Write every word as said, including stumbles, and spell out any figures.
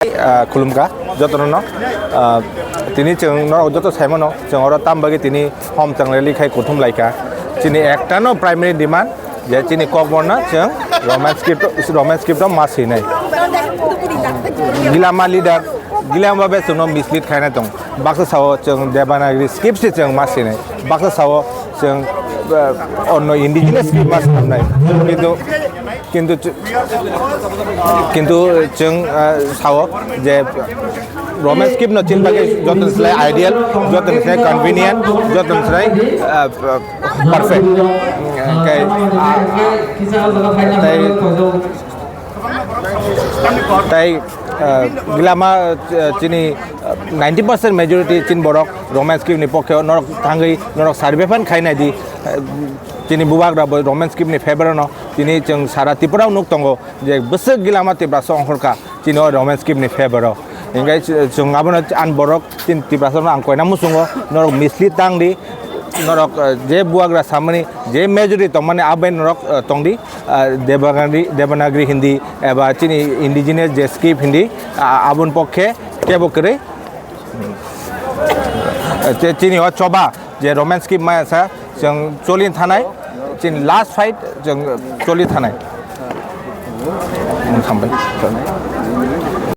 Ah, khulumkha jotono no, ah, tini chwng norok joto saimano chwng oro tam bagwi tini hom chang rally khai kuthum laikha. Chini ektano primary demand je chini kokborno chwng Roman script, Roman script ma sinai. Gilama leader, gilama be chwngno mislead khaina tong. Baksa sao chwng Devanagari script se chwng ma sinai. Baksa sao chwng, ah, onno indigenous script ma sinai. Kintu, kintu ch-, kintu chwng, ah, sao je Roman script no chin bagwi joto ni slai ideal, joto ni slai convenient, joto ni slai, ah, perfect. Hwnkhe, ah, tei, tei, ah, gilama, ah, chini, ah, ninety percent majority chin borok Roman script ni pokhe norok thangwi norok survey phan khainai di, ah, chini bubagra bo Roman script ni favor no tini chwng sara Tripura nuk tongo je bwswk gilama Tiprasa ongkhorkha chini o Roman script ni favor o. Hingke ch-, chwng abono ang borok tin Tiprasa no ang koina muchungo norok mislead tang di, norok, eh, je buagra samani je majority tongmani abai norok, eh, tong di, eh, Devanagari, Devanagari Hindi eba chini indigenous je script Hindi, ah, aboni pokhe kebo kwrwi. Eh, che-, chini o choba je Roman script maya sa chwng choli thanai, chini last fight chwng choli thanai. Ang thambai.